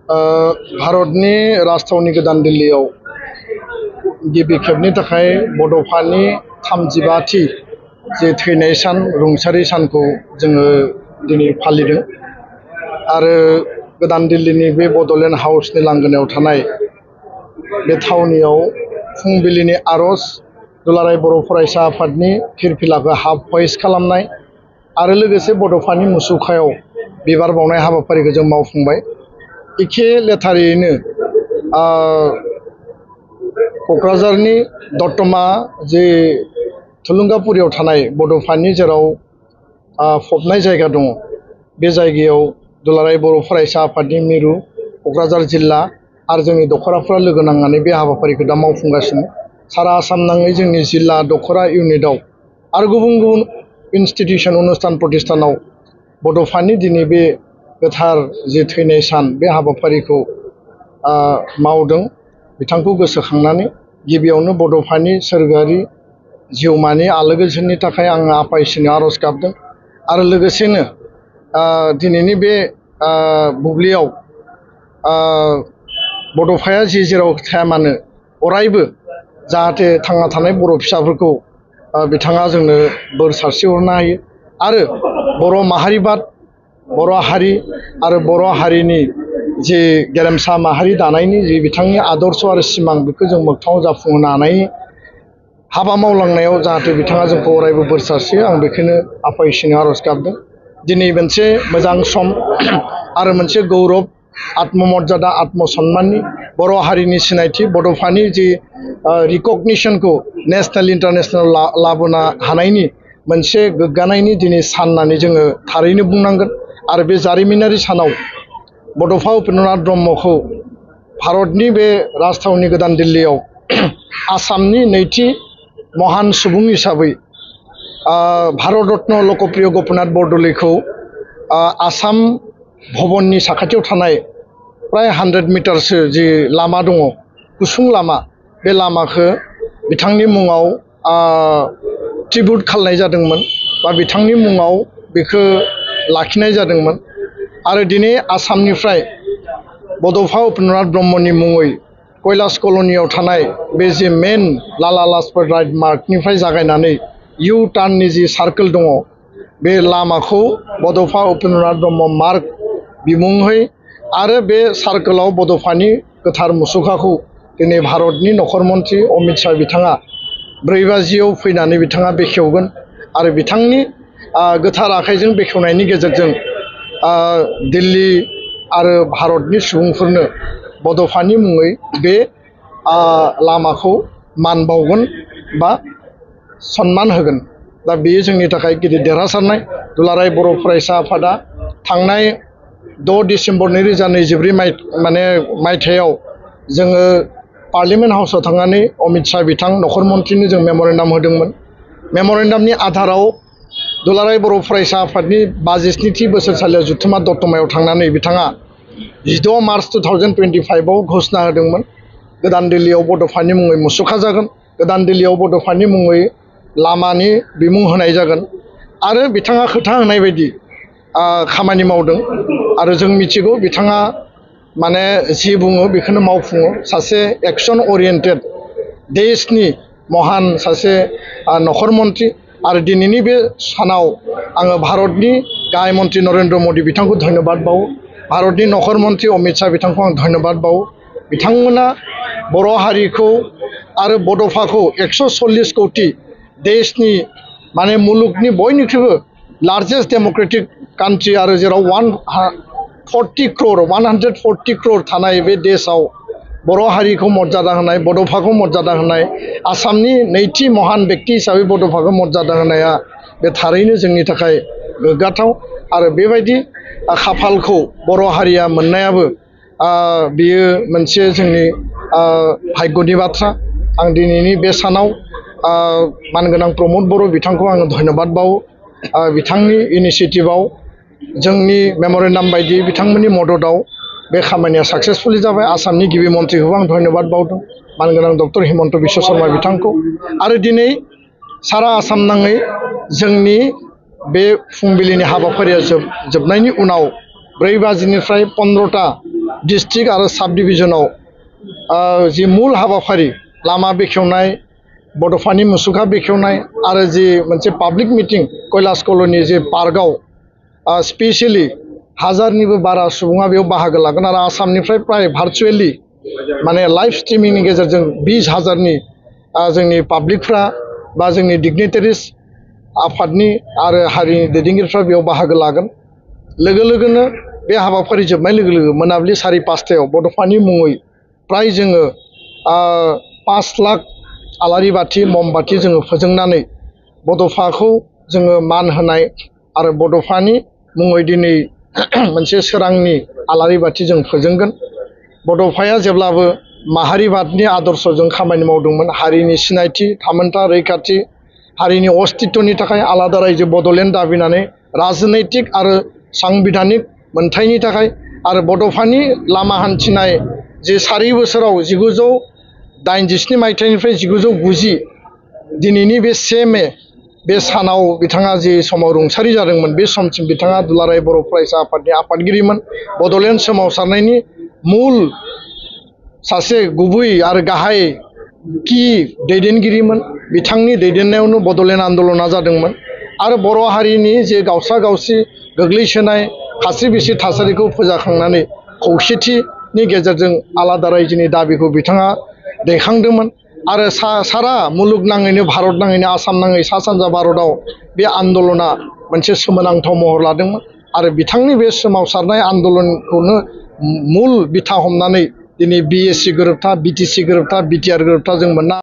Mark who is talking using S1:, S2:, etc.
S1: भारतनि राजथावनि गोदान दिल्लीयाव गिबि खेबनि थाखाय बड'फानि 35थि जे थैनाय सान रुंसारि सानखौ जोङो दिनै फालिदों आरो गोदान दिल्लीनि बे बड'लेण्ड हाउसनि लांगोनायाव थानाय बे थावनियाव फुंबिलिनि आरज दुलाराय बर' फरायसा आफादनि फिरफिलाखौ हाफ होइस्ट खालामनाय आरो लोगोसे बड'फानि मुसुखायाव बिबार बावनाय हाबाफारिखौ जों मावफुंबाय। एखे लेथारैनो क'क्राझारनि दतमा जे थुलुंगापुरियाव थानाय बड'फानि जेराव फबनाय जायगा दङ बे जायगायाव दुलाराय बर' फरायसा आफादनि मिरु क'क्राझार जिल्ला आरो जोंनि दख'राफ्रा लोगो नांनानै बे हाबाफारिखौ दा मावफुंगासिनो। सारा आसाम नाङै जोंनि जिल्ला दख'रा इउनिटआव आरो गुबुन गुबुन इनस्टिटिउसन अनुस्थान प्रतिष्ठानाव बड'फानि दिनै बे गोथार जे थैनाय सान बे हाबाफारिखौ मावदों। बिथांखौ गोसोखांनानै गिबियावनो बड'फानि सोरगोआरि जिउमानि आलो गोजोननि थाखाय आङो आफा इसोरनियाव आरज गाबदों आरो लोगोसेनो दिनैनि बे बुब्लियाव बड'फाया जेराव थाया मानो अरायबो जाहाथे थांना थानाय बर' फिसाफोरखौ बिथाङा जोंनो बोर सारस्रिहरनो हायो आरो बर' माहारिबाद बर' हारि आरो बर' हारिनि जे गेरेमसा माहारि दानायनि जे बिथांनि आदर्श आरो सिमां बेखौ जों मोगथाङाव जाफुंहोनो हानायनि हाबा मावलांनायाव जाहाथे बिथाङा जोंखौ अरायबो बोर सारस्रियो आं बेखौनो आफा इसोरनियाव आरज गाबदों। दिनै मोनसे मोजां सम आरो मोनसे गौरब आत्ममर्यादा आत्मसन्माननि बर' हारिनि सिनायथि बड'फानि जे रिकगनिसनखौ नेशनेल इन्टारनेशनेल लाबोनो हानायनि मोनसे गोग्गानायनि दिनै सान होननानै जोङो थारैनो बुंनांगोन आरो बे जारिमिनारि सानाव बड'फा उपेन्द्रनाथ ब्रह्मखौ भारतनि बे राजथावनि गोदान दिल्लीयाव आसामनि नैथि महान सुबुं हिसाबै भारत रत्न लकप्रिय गपिनाथ बरदलैखौ आसाम भवननि साखाथियाव थानाय प्राय 100 मिटारसो जि लामा दङ गुसुं लामा बे लामाखौ बिथांनि मुङाव ट्रिबिउट खालामनाय जादोंमोन बा बिथांनि मुङाव बेखौ लाखिनाय जादोंमोन आरो दिनै आसामनिफ्राय बड'फा उपेन्द्रनाथ ब्रह्मनि मुङै कैलाश कल'नियाव थानाय बे जे मेन लाला लाजपत राय मार्गनिफ्राय जागायनानै इउ टार्ननि जि सार्कोल दङ बे लामाखौ बड'फा उपेन्द्रनाथ ब्रह्म मार्ग बिमुङै आरो बे सार्कोलाव बड'फानि गोथार मुसुखाखौ दिनै भारतनि नखर मन्थ्रि अमित शाह बिथाङा 4 बाजियाव फैनानै बिथाङा बेखेवगोन आरो बिथांनि गोथार आखाइजों बेखेवनायनि गेजेरजों दिल्ली आरो भारतनि सुबुंफोरनो बड'फानि मुङै बे लामाखौ मान बावगोन बा सन्मान होगोन। दा बेयो जोंनि थाखाय गिदिर देरहासारनाय। दुलाराय बर' फरायसा आफादा थांनाय 6 डिसेम्बर 2024 मायथाइयाव जोङो पार्लियामेन्ट हाउसआव थांनानै अमित शाह बिथां नखर मन्थ्रिनो जों मेम'रेन्डाम होदोंमोन। मेम'रेन्डामनि आधाराव दुलाराय बर' फरायसा आफादनि 52थि बोसोरसालियाव जुथुम्मा दतमायाव थांनानै बिथाङा 16 मार्च 2025आव घोषणा होदोंमोन गोदान दिल्लीयाव बड'फानि मुङै मुसुखा जागोन, गोदान दिल्लीयाव बड'फानि मुङै लामानि बिमुं होनाय जागोन आरो बिथाङा खोथा होनाय बायदि खामानि मावदों आरो जों मिथिगौ बिथाङा जि बुङो बेखौनो मावफुङो। सासे एक्सन ओरिएन्टेड देशनि महान सासे नखर मन्थ्रि आरो दिनैनि बे सानाव आङो भारतनि गाहाय मन्थ्रि नरेन्द्र मदि बिथांखौ धन्यबाद बावो, भारतनि नखर मन्थ्रि अमित शाह बिथांखौ आं धन्यबाद बावो। बिथांमोना बर' हारिखौ आरो बड'फाखौ 140 कौटि देशनि मुलुगनि बयनिख्रुइबो लार्जेस्ट डेम'क्रेटिक कान्ट्रि आरो जेराव 140 क्र'र थानाय बे देशआव बर' हारिखौ मर्यादा होनाय, बड'फाखौ मर्यादा होनाय, आसामनि नैथि महान बेक्ति हिसाबै बड'फाखौ मर्यादा होनाया बे थारैनो जोंनि थाखाय गोग्गाथाव आरो बेबायदि खाफालखौ बर' हारिया मोननायाबो बियो मोनसे जोंनि भाग्यनि बाथ्रा। आं दिनैनि बे सानाव मानगोनां प्रमद बर' बिथांखौ आङो धन्यबाद बावो। बिथांनि इनिसिएटिभआव जोंनि मेम'रेन्डाम बायदि बिथांमोननि मददआव बे खामानिया साक्सेसफुलि जाबाय। आसामनि गिबि मन्थ्रिखौबो आं धन्यबाद बावदों, मानगोनां डक्टर हिमन्त बिश्व शर्मा बिथांखौ। आरो दिनै सारा आसाम नाङै जोंनि बे फुंबिलिनि हाबाफारिया जोबनायनि उनाव 4 बाजिनिफ्राय 15टा डिस्ट्रिक्ट आरो साब डिभिजनाव जि मुल हाबाफारि लामा बेखेवनाय बड'फानि मुसुखा बेखेवनाय आरो जि मोनसे पाब्लिक मिटिं कैलाश कल'नि जे पार्कआव स्पेशली हाजारनिबो बारा सुबुङा बेयाव बाहागो लागोन आरो आसामनिफ्राय प्राय भार्चुवेलि माने लाइभ स्ट्रिमिंनि गेजेरजों 20,000नि जोंनि पाब्लिकफ्रा बा जोंनि डिगनिटारिस आफादनि आरो हारिनि दैदेनगिरिफ्रा बेयाव बाहागो लागोन लोगो लोगोनो बे हाबाफारि जोबनाय लोगो लोगो मोनाबिलि 5:30 बड'फानि मुङै प्राय जोङो 5 लाख आलारि बाथि ममबाथि जोङो फोजोंनानै बड'फाखौ जोङो मान होनाय आरो बड'फानि मुङै दिनै मोनसे सोरांनि आलारि बाथि जों फोजोंगोन बड'फाया जेब्लाबो माहारिबादनि आदर्शजों खामानि मावदोंमोन हारिनि सिनायथि थामोनथा रैखाथि हारिनि अस्तित्वनि थाखाय आलादा रायजो बड'लेण्ड दाबिनानै राजनैतिक आरो सांबिधानिक मोनथायनि थाखाय आरो बड'फानि लामा हान्थिनाय जे 4 बोसोराव 1987 मायथाइनिफ्राय 1990 दिनैनि बे 1 मे बे सानाव बिथाङा जे समाव रुंसारि जादोंमोन बे समसिम बिथाङा दुलाराय बर' फरायसा आफादनि आफादगिरिमोन बड'लेण्ड सोमावसारनायनि मुल सासे गुबै आरो गाहाय की दैदेनगिरिमोन बिथांनि दैदेननायावनो बड'लेण्ड आन्दलना जादोंमोन आरो बर' हारिनि जे गावसा गावसि गोग्लैसोनाय खास्रि बिस्रि थासारिखौ फोजाखांनानै खौसेथिनि गेजेरजों आलादा रायजोनि दाबिखौ बिथाङा दैखांदोंमोन आरो सारा मुलुगनाङैनो भारत नाङैनो आसाम नाङै सा सानजा भारतआव बे आन्दलना मोनसे सोमोनांथाव महर लादोंमोन आरो बिथांनि बे सोमावसारनाय आन्दलनखौनो मुल बिथा हमनानै दिनै BSc गोरोबथा BTC गोरोबथा BTR गोरोबथा जों मोननो